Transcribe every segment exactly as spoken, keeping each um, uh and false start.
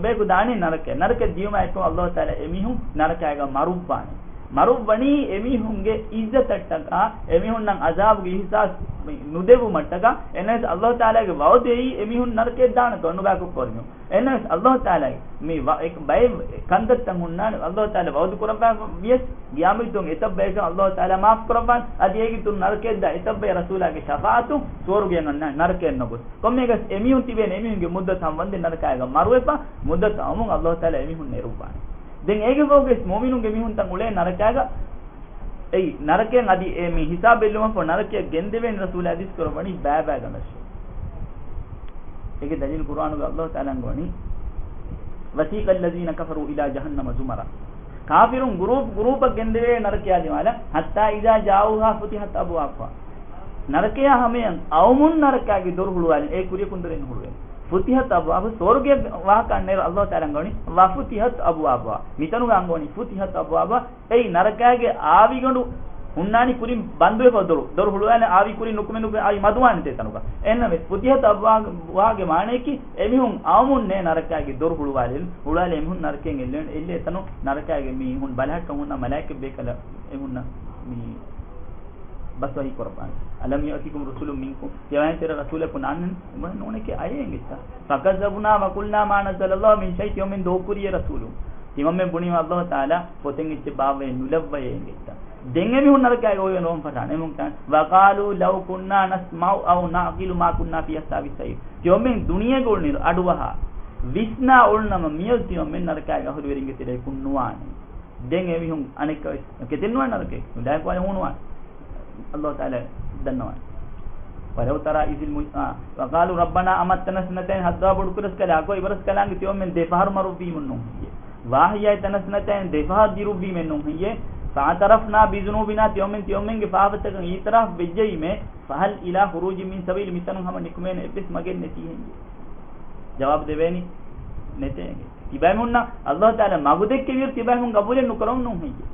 ބަޔަކު ދާނީ ނަރަކަޔަށް. ނަރަކަޔަށް ދިޔުމާ އެއްކޮށް އައްލާހު ތަޢާލާ އެމީހުން ނަރަކައިގަ މަރުއްވާނެ. މަރުއްވަނީ އެމީހުންގެ އިއްޒަތަށްޓަކާ، އެމީހުންނަށް އަޒާބުގެ އިޙްސާސް ނުދެވުމަށްޓަކާ. އެހެނަސް އައްލާހު ތަޢާލާގެ ވަޢުދެއީ އެމީހުން ނަރަކަޔަށް ދާނެތޯ ނުބަޔަކު ކޮށްމީހުން. އެހެނަސް އައްލާހު ތަޢާލާގެ މި ވަ-، އެ ބައެއް ކަންތައްތައް ހުންނާނެ، އައްލާހު ތަޢާލާ ވަޢުދު ކުރައްވާފަ ވިޔަސް، ގިޔާމަތްދުވަހު އެތައް ބަޔަކަށް އައްލާހު ތަޢާލާ މާފު ކުރައްވާނެ. އަދި އޭގެ އިތުރުން ނަރަކަޔަށް ދާ އެތައް ބަޔަށް ރަސޫލާގެ ޝަފާޢަތު ސުވަރުގެއަށް އަންނާނެ، ނަރަކަޔަށް ނުގޮސް. ކޮންމެއަކަސް އެމީހުން ތިބޭނެ އެމީހުންގެ މުއްދަތު ހަމަވަންދެން ނަރަކާގަ މަރުވެފަ، މުއްދަތު އައުމުން އައްލާހު ތަޢާލާ އެމީހުން ނެރުއްވާނެ. ދެން އޭގެ ފަހުގަސް މުއުމިނުންގެ މީހުންތައް އުޅޭ ނަރަކާގަ. އެއީ، ނަރަކައިން އަދި އެ މި ހިސާބް ބެއްލުމަށްފަހު ނަރަކަޔަށް ގެންދެވޭނެ ރަސޫލާ ޙަދީޘް ކުރައްވަނީ ބައިބައި ގަނޑަށޭ. އޭގެ ދަލީލު ޤުރްއާނުގަ އައްލާހު ތަޢާލާ އަންގަވަނީ، "وسيق الذين كفروا إلى جهنم زمرا." ކާފިރުން ގުރޫޕް ގުރޫޕަށް ގެންދެވޭ ނަރަކަޔާ ދިމާލަށް، "حتى إذا جاءوها فتحت أبوابها." ނަރަކަޔާ ހަމަޔަށް އައުމުން ނަރަކާގެ ދޮރު ހުޅުވާލި، އެ ކުރިޔަކުން ދޮރެއް ނުހުޅުވޭ. ފުތިޙަތް އަބްވާބު، ސުވަރުގެ ވާހަކަ އަންނައިރު އައްލާހު ތަޢާލާ އަންގަވަނީ، "وفتحت أبوابها." މިތަނުގަ އަންގަވަނީ، ފުތިޙަތް އަބްވާބު، އެއީ ނަރަކާގެ އާވިގަނޑު ހުންނާނީ ކުރިން ބަންދުވެފަ ދޮރު، ދޮރު ހުޅުވާލި އާވި ކުރިން ނުކުމެ ނުކުމެ އާވި މަދުވާނެ ތެ ތަނުގަ. އެހެންނަމަވެސް، ފުތިޙަތް އަބްވާބުގެ މާނަޔަކީ، އެމީހުން އައުމުންނޭ ނަރަކާގެ ދޮރު ހުޅުވާލެވެން، ހުޅުވާލެ އެމީހުން ނަރަކައިން އެއްލެވެން، އެއްލޭ ތަނު ނަރަކާގެ މީހުން ބަލަހައްޓަ ހުންނަ މަލާއިކަ ބޭކަލަ އެމީހުންނަށް މި ބަސްވަހީ ކުރައްވާނެ. "ألم يأتكم رسل منكم؟" ތިޔަބައިން ތެރެ ރަސޫލަކު ނާންނަން؟ ނޫނެކޭ އައޭ އެނގިއްތަ؟ "فكذبنا وقلنا ما نزل الله من شيء." ތިޔަމެން ދޯކުރިޔޭ ރަސޫލުން. ތިމަމެން ބުނީމަ އައްލާހު ތަޢާލާ ފޮތެއް އެއްޗެއް ބާއްވައެއް ނުލައްވައޭ އެނގިއްތަ؟ ދެން އެމީހުން ނަރަކައިގަ އޮވެ ނުވަން ފަށާނެ. އެމީހުން ކާން، "وقالوا لو كنا نسمع أو نعقل ما كنا في أصحاب السعير." ތިޔަމެން ދުނިޔޭގަ އުޅުނުއިރު އަޑުއަހާ ވިސްނާ އުޅުނަމަ މިއަދު ތިމަމެން ނަރަކައިގެ އަހުލުވެރިންގެ ތެރެއަކުން ނުވާނެ. ދެން އެމީހުން އަނެއްކާވެސް ކެތެއްނުވާ ނަރަކައެއް. ދާއެކު އަނެއް ހޫނުވާނެ. އައްލާހު ތަޢާލާ ދަންނަވާނެ. ولو ترى إذ المج-، آ، "وقالوا ربنا أمتنا اثنتين" ހައްދާ ބޮޑުކުރަސްކަލާ ކޮއި އިބަރަސްކަލާނގެ ތިޔޮމެން ދެ ފަހަރު މަރުއްވީމުން ނޫން ހެއްޔޭ؟ "وأحييتنا اثنتين" ދެ ފަހަރު ދިރުއްވީމެއް ނޫން ހެއްޔޭ؟ "فاعترفنا بذنوبنا" ތިޔޮމެން ތިޔޮމެންގެ ފާފަތަކަށް އިއުތިރާފް ވެއްޖައީމޭ. "فهل إلى خروج من سبيل" މިތަނުން ހަމަ ނިކުމޭނެ އެއްވެސް މަގެއް ނެތީ ހެއްޔޭ؟ ޖަވާބު ދެވޭނީ ނެތޭ. ތިބައިމުންނަށް އައްލާހު ތަޢާލާ މަގު ދެއްކެވިއިރު ތިބައިމުން ގަބޫލެއް ނުކުރަމުން ނޫން ހެއްޔޭ؟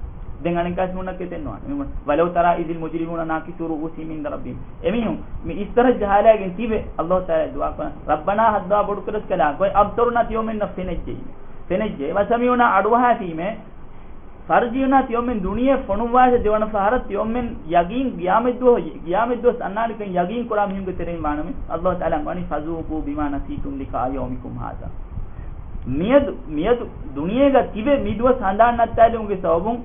ދެން އަނެއްކާވެސް މުންނަ ކެތެއްނުވާނެ. މި މުން، "ولو ترى إذ المجرمون ناكسو رؤوسهم عند ربهم." އެމީހުން މި އިސްތަރަށް ޖަހާލައިގެން ތިބެ އައްލާހު ތަޢާލާ ދުޢާ ކުރަން، "ربنا" ހައްދާ ބޮޑުކުރަސްކަލާ ކޮއި، "أبصرنا" ތިޔޮމެންނަށް ފެނެއްޖެއީމޭ. ފެނެއްޖެ، "وسمعنا" އަޑުއަހާފީމޭ. "فارجعنا" ތިޔޮމެން ދުނިޔެ ފޮނުއްވާށޭ ދެވަނަ ފަހަރަށް ތިޔޮމެން ޔަގީން ގިޔާމަތްދުވަހު، ގިޔާމަތްދުވަސް އަންނާނެކަން ޔަގީން ކުރާ މީހުންގެ ތެރެއިން ވާނަމޭ. އައްލާހު ތަޢާލާ އަންގަވަނީ، "فذوقوا بما نسيتم لقاء يومكم هذا." މިއަދު، މިއަދު ދުނިޔޭގަ ތިބެ މި ދުވަސް ހަނދާން ނައްތާލުމުގެ ސަބަބުން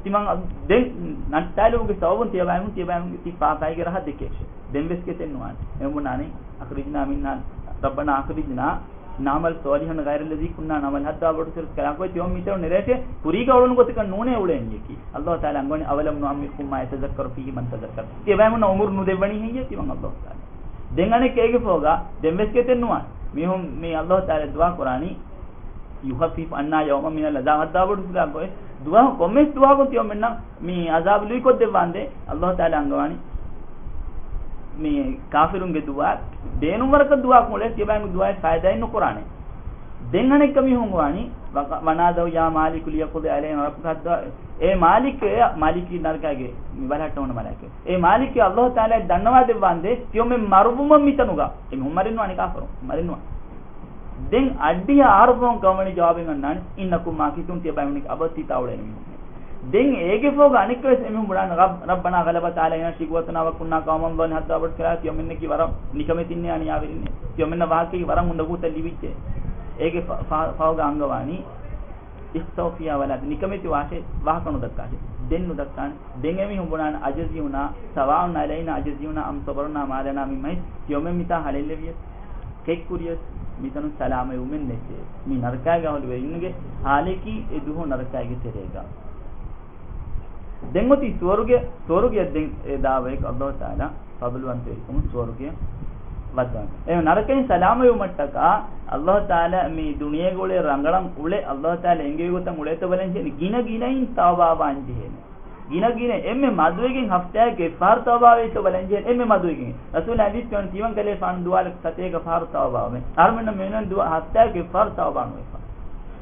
ތިމަން ދެން ނައްތާލުމުގެ ސަބަބުން ތިޔަބައިމުން، ތިޔަބައިމުންގެ ތި ފާފައިގެ ރަހަ ދެކޭށޭ. ދެން ވެސް ކެތެއްނުވާނެ. އެމުނާނީ، "أخرجنا منها، ربنا أخرجنا نعمل صالحا غير الذي كنا نعمل" ހައްދާ ބޮޑުކުރަސްކަލާ ކޮއި ތިޔޮމެން މިތަނުން ނެރޭށޭ، ކުރީގަ އުޅުނު ގޮތަކަށް ނޫނޭ އުޅޭނީކީ. އައްލާހު ތަޢާލާ އަންގަވަނީ، "أولم نعمركم ما يتذكر فيه من تذكر." ތިޔަބައިމުންނަށް އުމުރު ނުދެއްވަނީ ހެއްޔޭ ތިމަން އައްލާހު ތަޢާލާ؟ ދެން އަނެއްކާ އޭގެ ފޯގާ، ދެން ވެސް ކެތެއްނުވާނެ. މީހުން މި އައްލާހު ތަޢާލާ ދުޢާ ކުރާނީ، "يخفف عنا يوما من العذاب" ހައްދާ ބޮޑުކުރާ ކޮއި، ދުވަހު ކޮންމެސް ދުވަހަކުން ތިޔޮމެންނަށް މި އަޒާބު ލުއިކޮށްދެއްވާނދޭ. އައްލާހު ތަޢާލާ އަންގަވާނީ މި ކާފިރުންގެ ދުޢާ ބޭނުންވަރަކަށް ދުޢާ ކުޅޭ، ތިޔަބައިމު ދުޢާއެއް ފައިދާއެއް ނުކުރާނެ. ދެން އަނެއްކަ މީހުން ވާނީ، "ونادوا يا مالك ليقض علينا ربك" ހައްދާ، "އޭ މާލިކޭ"، މާލިކީ ނަރަކާގެ މި ބަލަހައްޓަވަން މަލާއިކަ. "އޭ މާލިކޭ" އައްލާހު ތަޢާލާ ދަންނަވާ ދެއްވާނދޭ، ތިޔޮމެން މަރުވުމަށް މިތަނުގަ. އެމީހުން މަރެއްނުވާނެ ކާފަރުން. މަރެއްނުވާ. ދެން އައްޑިހަ އަހަރު ފަހުން ކަމަނި ޖަވާބެއް އަންނާނެ، "إنكم ماكثون" ތިޔަބައިމުން އަބަދު ތި ތާ އުޅޭނެ މީހުން. ދެން އޭގެ ފޯގަ އަނެއްކަވެސް އެމީހުން ބުނާނެ، "رب-، ربنا غلبت علينا شقوتنا وكنا قوما ضالين" ހައްދާ ބޮޑުކުރާ ތިޔޮމެންނަކީ ވަރަށް ނިކަމެތިންނޭ އަނިޔާވެރިންނޭ. ތިޔޮމެންނަށް ވާހަކައިގެ ވަރަށް އުނދަގޫތައް ލިބިއްޖެ. އޭގެ ފަ-، ފަ-، ފަހުގަ އަންގަވާނީ، "اخسأوا فيها ولا ت-" ނިކަމެތި ވާށޭ، ވާހަކަ ނުދައްކާށޭ. ދެން ނުދައްކާނެ. ދެން އެމީހުން ބުނާނެ، "أجزعنا، سواء علينا أجزعنا أم صبرنا ما لنا من محيص" ތިޔޮމެން މިތާ ހަޅޭއްލެވިޔަސް، ކެތްކުރިޔަސް، މިތަނުން ސަލާމަތްވުމެއް ނެތޭ. މި ނަރަކާގެ އަހުލުވެރިންގެ ހާލަކީ އެ ދުވަހު ނަރަކާގެ ތެރޭގަ. ދެން އޮތީ ސުވަރުގެ، ސުވަރުގެ ދެން އެ ދާވަޔަކަށް އައްލާހު ތަޢާލާ ފަޟުލުވަންތަވެރިކަމުން ސުވަރުގެ ވައްދާނެ. އެ ނަރަކައިން ސަލާމަތްވުމަށްޓަކާ އައްލާހު ތަޢާލާ މި ދުނިޔޭގަ އުޅޭ ރަނގަޅަށް އުޅެ، އައްލާހު ތަޢާލާ އެންގެވި ގޮތަށް އުޅޭތޯ ބަލަން ޖެހޭނެ. ގިނަ ގިނައިން ތައުބާވާން ޖެހޭނެ. ގިނަ ގިނަ އެންމެ މަދުވެގެން ހަފްތާއަކަށް އެއްފަހަރު ތައުބާވޭތޯ ބަލަން ޖެހޭނެ. އެންމެ މަދުވެގެން. ރަސޫލާ ޙަދީޘް ކުރަނީ ތިމަން ކަލޭފާނު ދުވާލަކަށް ސަތޭކަ ފަހަރު ތައުބާވަމޭ. އަހަރުމެންނަށް މިއޮންނަނީ ދުވަހަށް ހަފްތާއަކަށް އެއްފަހަރު ތައުބާ ނުވެފަ.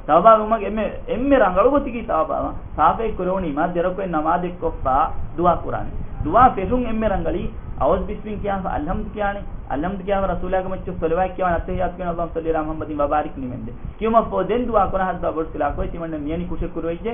ތައުބާ ވުމަކީ އެންމެ، އެންމެ ރަނގަޅު ގޮތަކީ ތައުބާވާ. ފާފައެއް ކުރެވުނީމާ، ދެރަކުއެއް ނަމާދެއްކޮށްފަ ދުޢާ ކުރާނެ. ދުޢާ ފެށުން އެންމެ ރަނގަޅީ، އައުޒު ބިސްމިން ކިޔާފަ އަލްހަމްދު ކިޔާނީ، އަލްހަމްދު ކިޔާފަ ރަސޫލާގެ މައްޗަށް ޞަލަވާތް ކިޔާނީ، އައްތަހިއްޔާތު ކިޔާނީ، އައްލާހުއްމަ ޞައްލި ޢަލާ މުޙައްމަދިން ވަބާރިކް ނިމެންދެން. ކިޔުމަށްފަހު ދެން ދުޢާ ކުރާ ހައްދާ ބޮޑު ސިލާކޮއެ ތިމަންނަ މިޔަނި ކުށެއް ކުރެވިއްޖެ.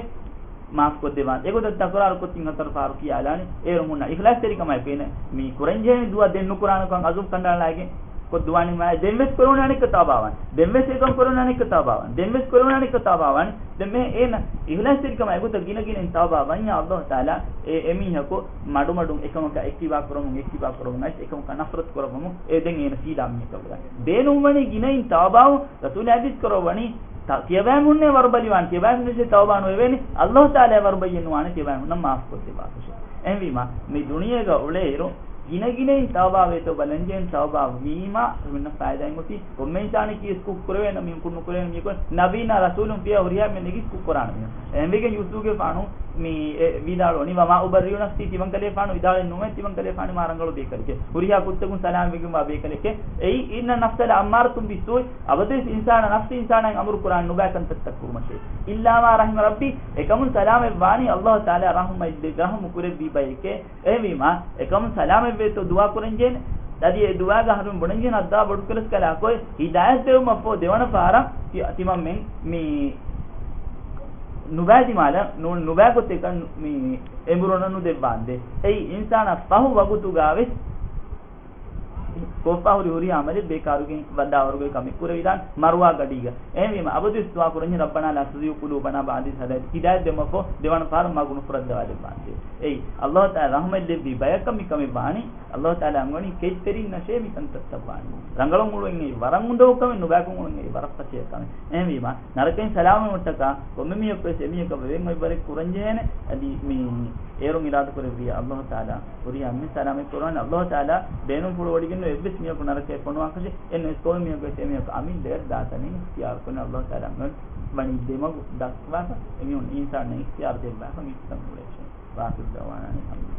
މާފް ކޮށްދެއްވާން. އެގޮތަށް ތަކުރާރު ކޮށް ތިން ހަތަރު ފަހަރު ކިޔާލާނީ. އޭރު ހުންނަ އިޚްލާޞްތެރިކަމާއެކު އޭނަ މި ކުރަންޖެހޭނީ ދުޢާ ދެން ނުކުރާނެކަން އަޒުމް ކަނޑައަޅާގެން ކޮށް ދުޢާ ނިމާ. ދެންވެސް ކުރެވުނާނެ އެއްކަ ތައުބާވާން. ދެންވެސް އެކަން ކުރެވުނާނެ އެއްކަ ތައުބާވާން. ދެންވެސް ކުރެވުނާނެ އެއްކަ ތައުބާވާން. ދެން މި އޭނަ އިޚްލާޞްތެރިކަމާ އެގޮތަށް ގިނަ ގިނައިން ތައުބާ ވަންޏާ އައްލާހު ތަޢާލާ އެ އެމީހަކު މަޑުމަޑުން އެކަމަކަށް އެއްކިބާ ކުރަމުން، އެއްކިބާ ކުރަމުން އައިސް އެކަމަކަށް ނަފްރަތު ކުރައްވަމުން އެ ދެން އޭނަ ސީދާ މީހަކަށް ވެދާނެ. ބޭނުންވަނީ ގިނައިން ތައުބާވުން. ރަސޫލާ ޙަދީޘް ކުރައްވަނީ ތަ-، ތިޔަބައިމީހުންނޭ ވަރުބަލިވާން، ތިޔަބައިމީހުންނޭ ތައުބާ ނުވެވޭނީ، އައްލާހު ތަޢާލާ ވަރުބައްޔެއް ނުވާނެ ތިޔަބައިމީހުންނަށް މާފް ކޮށްދެއްވާކަށެއް. އެހެންވީމާ، މި ދުނިޔޭގަ އުޅޭއިރު، ގިނަގިނައިން ތައުބާވޭތޯ ބަލަންޖެހެން ތައުބާ ވީމާ، މިންނަ ފައިދާއެއް އޮތީ. ކޮންމެ އިންސާނެކީ ކުށް ކުރެވޭނެ މީހުން، ކުށް ނުކުރެވޭނެ މީހަކު، ނަބީންނާ ރަސޫލުން ފިޔަ ހުރިހާ މީހުން ނެގި ކުށް ކުރާނެ މީހުން. އެހެންވެގެން ޔޫސުފުގެފާނު މި އެ ވިދާޅުވަނީ، "وما أبرئ نفسي"، ތިމަންކަލޭފާނު ވިދާޅެއް ނުވޭ، ތިމަންކަލޭފާނު މާ ރަނގަޅު ބޭކަލެކޭ. ހުރިހާ ކުށްތަކުން ސަލާމަތްވެގެންވާ ބޭކަލެކޭ. އެއީ، "إن النفس لأمارة بالسوء"، އަބަދުވެސް އިންސާނާ ނަފްސު އިންސާނާއިން އަމުރު ކުރާނެ ނުބައި ކަންތައްތައް ކުރުމަށޭ. "إلا ما رحم ربي"، އެކަމުން ސަލާމަތްވާނީ އައްލާހު ތަޢާލާ ރަޙުމަތް، ރަޙުމު ކުރެއްވި ބަޔެކޭ. އެހެންވީމާ، އެކަމުން ސަލާމަތްވޭތޯ ދުޢާ ކުރަންޖެހޭނެ. އަދި އެ ދުޢާގަ އަހަރުމެން ބުނަންޖެހޭނެ ހައްދާ ބޮޑުކަލަސްކަލާކޮއެ، ހިދާޔަތް ދެވުމަށްފަހު ދެވަނަ ފަހަރަށް ތި-، ތިމަންމެން މި ނުބައި ދިމާލަށް ނު-، ނުބައި ގޮތެއްގަ ނު-، މި އެނބުރުނަށް ނުދެއްވާނދޭ. އެއީ އިންސާނާ ފަހު ވަގުތުގަވެސް ކޮށްފަ ހުރި ހުރި ޢަމަލެއް ބޭކާރުގެ ވަދާވަރުގެ ކަމެއް ކުރެވިދާނެ މަރުވާ ގަޑީގަ. އެހެންވީމަ، އަބަދުވެސް ދުޢާ ކުރަންޖެހޭ، "ربنا لا تزغ قلوبنا بعد إذ هديتنا"، ހިދާޔަތް ދެއްވުމަށްފަހު ދެވަނަ ފަހަރަށް މަގު ނުފުރައްދަވާލައްވާނދޭ. އެއީ، އައްލާހު ތަޢާލާ ރަޙުމަތް ދެއްވި ބަޔަކަށް މިކަމެއް ވާނީ. އައްލާހު ތަޢާލާ އަންގަވަނީ ކެތްތެރިންނަށޭ މި ކަންތައްތައް ވާނީ. ރަނގަޅު އުޅުން އެއީ ވަރަށް އުނދަގޫ ކަމެއް، ނުބައިކަން އުޅުން އެއީ ވަރަށް ފަސޭހަ ކަމެއް. އެހެންވީމަ، ނަރަކައިން ސަލާމަތްވުމަށްޓަކާ ކޮންމެ މީހަކުވެސް އެމީހަކަށް ވެވެން އޮތް ވަރެއް ކުރަންޖެހޭނެ. އަދި މި އޭރުން އިރާދަކުރެއްވިއްޔާ އައްލާހު ތަޢާލާ ހުރިހާ އެންމެން ސަލާމަތް ކުރުވާނެ. އައްލާހު ތަޢާލާ ބޭނުންފުޅުވަޑިގެން އެއްވެސް މީހަކު ނަރަކައަށް ފޮނުވާކަށެއް. އެންމެ ކޮންމެ މީހަކުވެސް އެމީހަކު އަމިއްލައަށް ދާތަނެއް އިޚްތިޔާރު ކުރަނީ. އައްލާހު ތަޢާލާ ވަނީ ދެމަގު ދައްކަވާފަ، އެމީހުން އިންސާނުންނަށް އިޚްތިޔާރު ދެއްވާފަ މީސްތަން އުޅޭށޭ. وآخر دعوانا أن الحمد